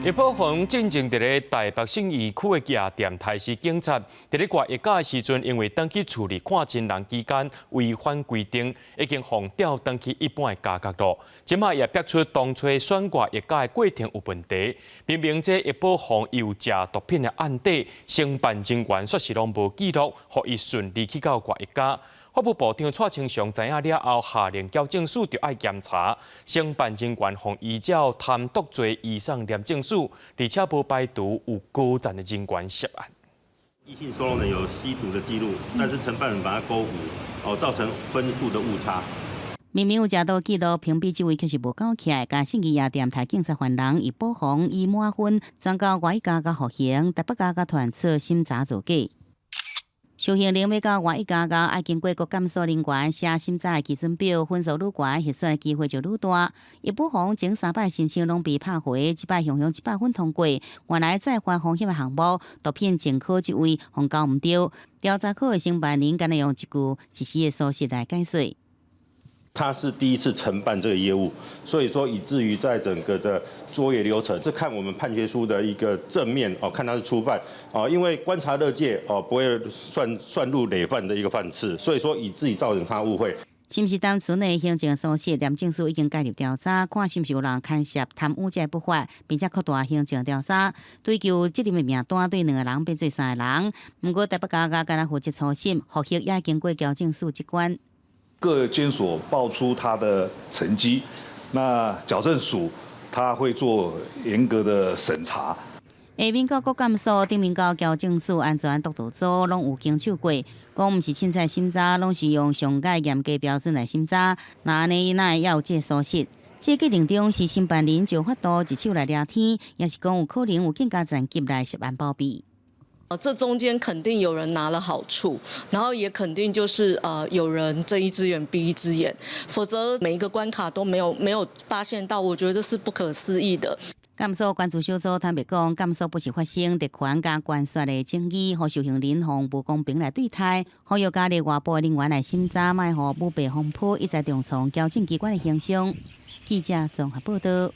葉寶鴻進前佇咧台北信義區的夜店刣死警察，佇咧掛役假的時陣，因為轉去厝裡看親人期間違反規定，已經予調轉去一般的加覺咯。這馬也逼出當初選掛役假的過程有問題。明明這葉寶鴻有食毒品的案底，承辦人員煞是攏無記錄，予伊順利去到掛役假。法務部長蔡清祥知影了後，下令矯正署著愛檢查，承辦人員予依照貪毒罪移送廉政署，而且無排除有高層的人員涉案。異性收容人有吸毒的記錄，但是承辦人把它勾無，哦，造成分數的誤差。明明有食毒記錄，評比這位卻是無勾起來，共信義夜店刣警察犯人葉寶鴻以滿分轉到外一監獄服刑，台北監獄傳出審查造假。受刑人欲到外一監獄，愛經過國監所人員寫審查的基準表，分數愈懸，獲選的機會就愈大。葉寶鴻前三擺申請攏被拍回，這擺雄雄100分通過。原來再犯風險的項目，毒品前科這位予勾毋著。調查科的承辦人敢若用一句一時的疏失來解釋。他是第一次承辦這個業務，所以說以至於在整個的作業流程，是看我們判決書的一個正面哦，看他是初犯哦，因為觀察勒戒哦，不會算入累犯的一個犯次，所以說以至於造成他誤會。是毋是單純的行政疏失？廉政署已經介入調查，看是毋是有人牽涉貪污這個不法，並且擴大行政調查，追究責任的名單，對兩個人變做三個人。毋過台北監獄敢若負責初審，複核也經過矯正署這關。各監所報出他的成績，那矯正署他會做嚴格的審查。下面到國監所，頂面到矯正署安全督導組，攏有經手過，講毋是凊彩審查，攏是用上蓋嚴格標準來審查。若按呢，伊哪會猶有這個疏失？這過程中是承辦人就法度一手來掠天，抑是講有可能有更加層級來涉案包庇？這中間肯定有人拿了好處，然後也肯定就是有人睜一隻眼閉一隻眼，否則每一個關卡都沒有發現到，我覺得這是不可思議的。監所關注小組坦白講，監所不時發生特權佮權勢的爭議，予受刑人予無公平來對待，呼籲加入外部的人員來審查，莫予舞弊風波一再重創矯正機關的形象。記者綜合報道。